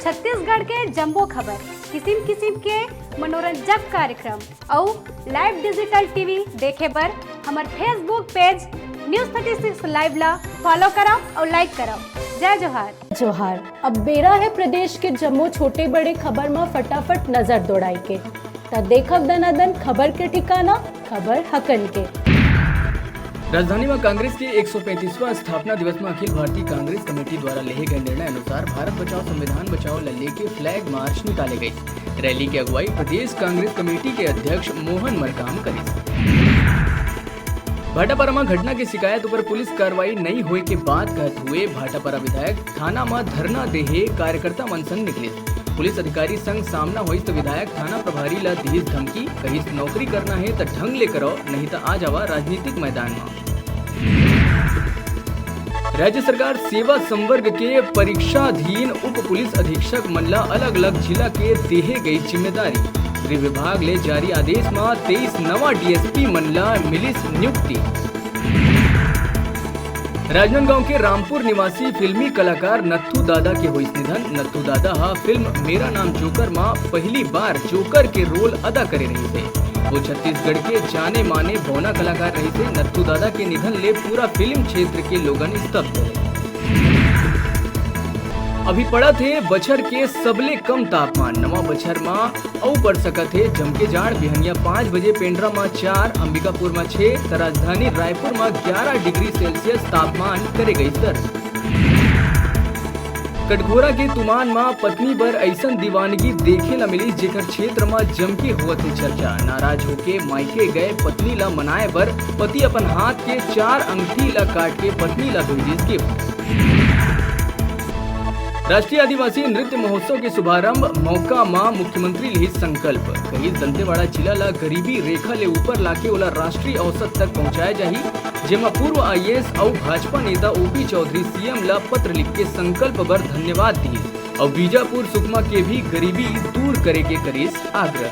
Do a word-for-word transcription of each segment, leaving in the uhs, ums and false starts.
छत्तीसगढ़ के जम्मो खबर, किसिम किसिम के मनोरंजक कार्यक्रम अउ live digital T V देखे बर हमर Facebook page News thirty six live ला follow करव अउ like करव। जय जोहार। जोहार। अब बेरा हे प्रदेश के जम्मो छोटे बड़े खबर म फटाफट नजर दौड़ाए के। त देखव दनादन खबर के ठिकाना, खबर हकन के। राजधानी म कांग्रेस के एक सौ पैंतीसवां स्थापना दिवस म अखिल भारतीय कांग्रेस कमेटी द्वारा लेहे गए निर्णय अनुसार भारत बचाओ संविधान बचाओ ल लेके flag march निकाले गइस। रैली के अगुवाई प्रदेश कांग्रेस कमेटी के अध्यक्ष मोहन मरकाम करिस। भाटापारा म घटना के शिकायत ऊपर पुलिस कार्रवाई नइ होए के बात कहत हुए भाटापारा विधायक थाना म धरना देहे कार्यकर्ता मन संग निकलिस। पुलिस अधिकारी संग सामना होइस त विधायक थाना प्रभारी ल दिहिस धमकी, कहिस, "नौकरी करना हे त ढंग ले करव, नहीं त आ जावा राजनीतिक मैदान म।" राज्य सरकार सेवा संवर्ग के परीक्षाधीन उप पुलिस अधीक्षक मन ला अलग-अलग जिला के देहे गई जिम्मेदारी। गृह विभाग ले जारी आदेश म तेईस नवा D S P मन ला मिलिस नियुक्ति। राजनांदगांव के रामपुर निवासी फिल्मी कलाकार नत्थू दादा के होइस निधन। नत्थू दादा ह फिल्म मेरा नाम जोकर म पहली बार जोकर के रोल अदा करे रहिस हे। वो छत्तीसगढ़ के जाने माने बौना कलाकार रहिस हे। नत्थू दादा के निधन ले पूरा फिल्म क्षेत्र के लोगन स्तब्ध हे। अभी पड़त हे बछर के सबले कम तापमान। नवा बछर म अउ पड़ सकत हे जमके जाड़। बिहनिया पाँच बजे पेंड्रा म चार, अंबिकापुर म छह, त राजधानी रायपुर म ग्यारह डिग्री सेल्सियस तापमान करे गइस दर्ज। कटघोरा के तुमान म पत्नी बर अइसन दीवानगी देखे ल मिलिस, जेकर क्षेत्र म जमके होवत हे चर्चा। नाराज होके मायके गए पत्नी ल मनाए बर पति अपन हाथ के चार अंगठी ल काट के पत्नी ल भेजिस गिफ्ट। राष्ट्रीय आदिवासी नृत्य महोत्सव के शुभारंभ मौका म मुख्यमंत्री लिहिस संकल्प। कहिस, दंतेवाड़ा जिला ल गरीबी रेखा ले ऊपर लाके ओला राष्ट्रीय औसत तक पहुंचाए जाही, जेमा पूर्व I A S अउ भाजपा नेता O P Chaudhary C M ल पत्र लिख के संकल्प बर धन्यवाद दिहिस अउ बीजापुर सुकमा के भी गरीबी दूर करे के करिस आग्रह।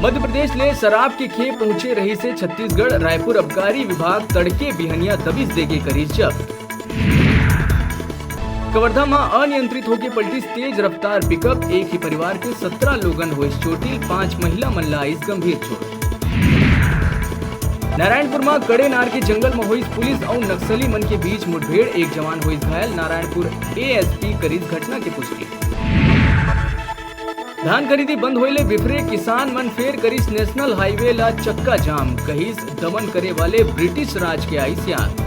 मध्य प्रदेश ले शराब के खेप पहुंचे रहिस हे छत्तीसगढ़। रायपुर आबकारी विभाग तड़के बिहनिया दबिश देके करिस जब्त। कवर्धा म अनियंत्रित होके पलटिस तेज रफ्तार पिकअप, एक ही परिवार के सत्रह लोगन होइस चोटिल, पांच महिला मन ला आइस गंभीर चोट। नारायणपुर म कड़ेनार के जंगल म होइस पुलिस अउ नक्सली मन के बीच मुठभेड़, एक जवान होइस घायल, नारायणपुर A S P करिस घटना के पुष्टि। धान खरीदी बंद होए ले बिफरे किसान मन फेर करिस नेशनल हाईवे ला चक्का जाम, कहिस दमन करे वाले ब्रिटिश राज के आइस याद।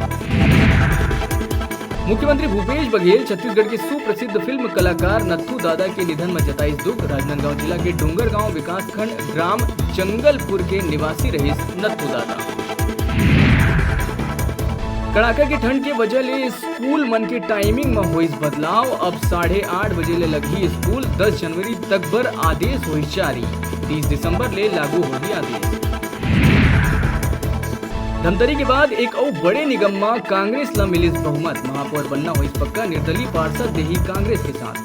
मुख्यमंत्री भूपेश बघेल छत्तीसगढ़ के सुप्रसिद्ध फिल्म कलाकार नत्थू दादा के निधन म जताइस दुख। राजनांदगांव जिला के डोंगरगांव विकासखंड ग्राम जंगलपुर के निवासी रहिस नत्थू दादा। कड़ाका के ठंड के वजह ले स्कूल मन के टाइमिंग म होइस बदलाव। अब साढ़े आठ बजे ले लगही स्कूल, दस जनवरी तक बर आदेश होइस जारी, तीस दिसंबर ले लागू होही आदेश। धमतरी के बाद एक अउ बड़े निगम म कांग्रेस ल मिलिस बहुमत, महापौर बनना होइस पक्का, निर्दलीय पार्षद देही कांग्रेस के साथ।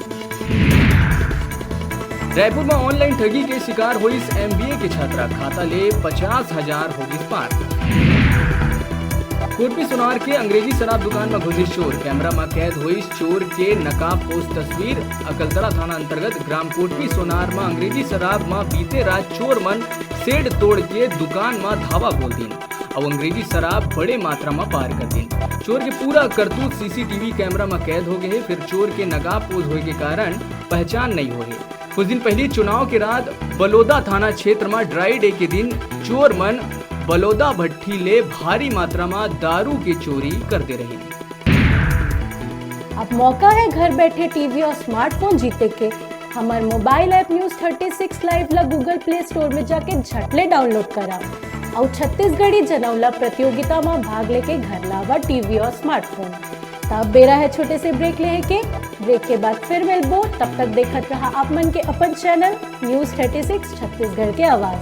रायपुर म ऑनलाइन ठगी के शिकार होइस M B A के छात्रा, खाता ले पचास हजार होगिस पार। कोटपी सोनार के अंग्रेजी शराब दुकान म घुसिस चोर, कैमरा म कैद होइस चोर के नकाबपोश तस्वीर। अकलतरा थाना अंतर्गत ग्राम कोटपी सोनार म अंग्रेजी शराब म बीते रात चोर मन शेड तोड़ के दुकान म धावा बोल दिन अउ अंग्रेजी शराब बड़े मात्रा म पार कर दिन। चोर के पूरा करतूत C C T V camera म कैद हो गए हे, फिर चोर के नकाबपोश होए के कारण पहचान नइ होए हे। कुछ दिन पहिली चुनाव के रात बलोदा थाना क्षेत्र म ड्राई डे के दिन चोर मन बलोदा भट्ठी ले भारी मात्रा म दारू के चोरी कर दे रहिन। अब मौका हे घर बैठे T V अउ स्मार्टफोन जीते के। हमर mobile app News thirty six Live ला Google Play Store में जाके झट ले डाउनलोड करा अउ छत्तीसगढ़ी जनौला प्रतियोगिता म भाग लेके घर लावा T V अउ स्मार्टफोन। त अब बेरा हे छोटे से ब्रेक लेहे के। ब्रेक के बाद फिर मिलबो, तब तक देखत रहा आप मन के अपन channel News thirty six Chhattisgarh के आवाज।